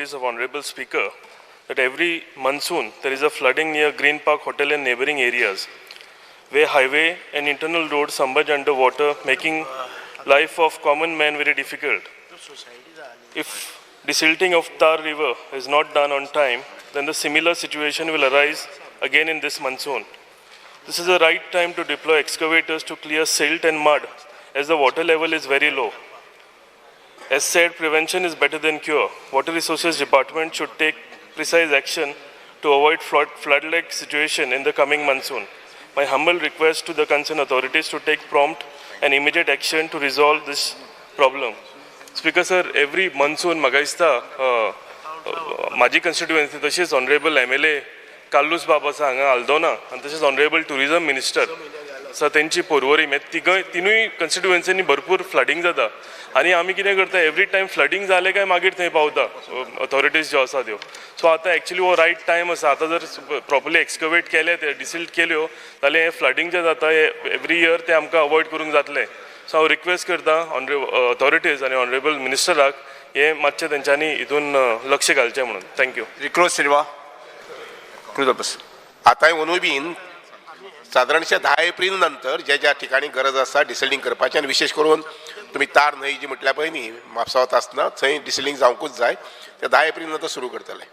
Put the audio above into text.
notice of Honorable Speaker that every monsoon there is a flooding near Green Park Hotel and neighboring areas, where highway and internal roads submerge under water, making life of common man very difficult. If desilting of Tar River is not done on time, then the similar situation will arise again in this monsoon. This is the right time to deploy excavators to clear silt and mud, as the water level is very low. As said, prevention is better than cure. Water Resources Department should take precise action to avoid flood-like situation in the coming monsoon. My humble request to the concerned authorities to take prompt and immediate action to resolve this problem. Speaker sir, every monsoon म्हाका दिसता म्हाजी constituency, तशीच honourable MLA Carlos बाब आसा हांगा आल्दोना आनी तशेंच honourable tourism minister आसा तेंची पोरवरी, मागीर तिगय तिनूय कॉन्स्टिट्युएन्सीनी भरपूर फ्लडींग जाता. आनी आमी कितें करता, एवरी टायम फ्लडींग जालें काय मागीर थंय पावता ऑथॉरिटीज ज्यो आसा त्यो. सो आतां एक्चुली हो रायट टायम आसा. आतां जर प्रॉपरली एक्सकवेट केले, ते डिसिल्ट केल्यो जाल्यार हें फ्लडींग जें जाता हे एवरी इयर तें आमकां अवॉयड करूंक जातलें. सो हांव रिक्वेस्ट करता ऑनरे ऑथॉरिटीज आनी ऑनरेबल मिनिस्टराक, हें मातशें तेंच्यांनी हितून लक्ष घालचें म्हणून. Thank you. Cruz Silva. Cruz Lopes. आतांय अंदूय बीन सादारणशे 10 एप्रील नंतर ज्या ज्या ठिकाणी गरज आसा डिसिल्टींग करपाची, आनी विशेश करून तुमी तार न्हंय जी म्हटल्या पळय न्ही, म्हापसा वता आसतना, थंय डिसिल्टींग जावंकूच जाय. ते 10 एप्रील नंतर सुरू करतले.